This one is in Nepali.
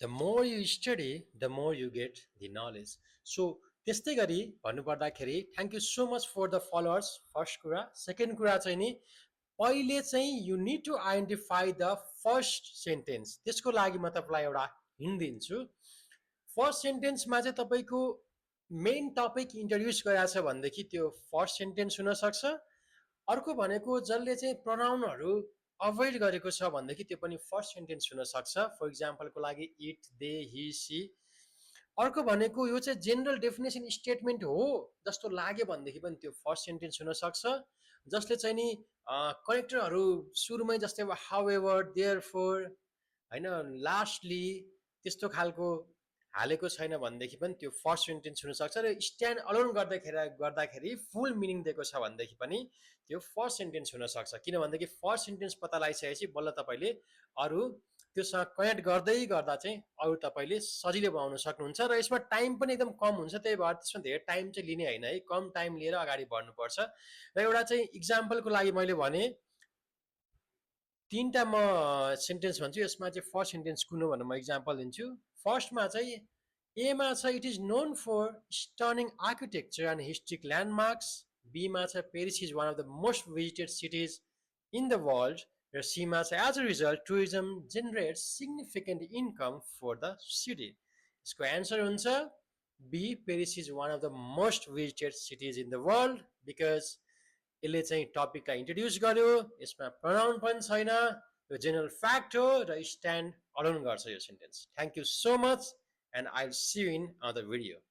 The more you study, the more you get the knowledge. So त्यस्तै गरी भन्नुपर्दाखेरि thank you so much for the followers first कुरा सेकेन्ड कुरा चाहिँ नि पहिले चाहिँ you need to identify the first sentence त्यसको लागि म तपाईँलाई एउटा हिन्ट दिन्छु फर्स्ट सेन्टेन्समा चाहिँ तपाईँको मेन टपिक इन्ट्रोड्युस गराएको छ भनेदेखि त्यो फर्स्ट सेन्टेन्स हुनसक्छ अर्को भनेको जसले चाहिँ प्रोनाउनहरू अभोइड गरेको छ भनेदेखि त्यो पनि फर्स्ट सेन्टेन्स हुनसक्छ फर इक्जाम्पलको लागि इट दे हि सी अर्को भनेको यो चाहिँ जेनरल डेफिनेसन स्टेटमेन्ट हो जस्तो लाग्यो भनेदेखि पनि त्यो फर्स्ट सेन्टेन्स हुनसक्छ जसले चाहिँ नि कनेक्टरहरू सुरुमै जस्तै अब हाउ एभर देयर फोर होइन लास्टली त्यस्तो खालको हालेको छैन भनेदेखि पनि त्यो फर्स्ट सेन्टेन्स हुनसक्छ र स्ट्यान्ड अलोन गर्दाखेरि फुल मिनिङ दिएको छ भनेदेखि पनि त्यो फर्स्ट सेन्टेन्स हुनसक्छ किनभनेदेखि फर्स्ट सेन्टेन्स पत्ता लगाइसकेपछि बल्ल तपाईँले अरू त्योसँग कनेक्ट गर्दै गर्दा चाहिँ अरू तपाईँले सजिलै बनाउन सक्नुहुन्छ र यसमा टाइम पनि एकदम कम हुन्छ त्यही भएर त्यसमा धेरै टाइम चाहिँ लिने होइन है कम टाइम लिएर अगाडि बढ्नुपर्छ र एउटा चाहिँ इक्जाम्पलको लागि मैले भने तीनटा म सेन्टेन्स भन्छु यसमा चाहिँ फर्स्ट सेन्टेन्स कुन हो भनेर म इक्जाम्पल दिन्छु फर्स्टमा चाहिँ एमा छ it is known for stunning architecture and historic landmarks बीमा छ Paris is one of the most visited cities in the world र सीमा छ as a result tourism generate significant income for the city यसको एन्सर हुन्छ B Paris is one of the most visited cities in the world because यसले चाहिँ टपिकलाई इन्ट्रोड्युस गर्यो यसमा प्रनाउन पनि छैन यो जेनरल फ्याक्ट हो र स्ट्यान्ड अलोन गर्छ यो sentence thank you so much and I will see you in other video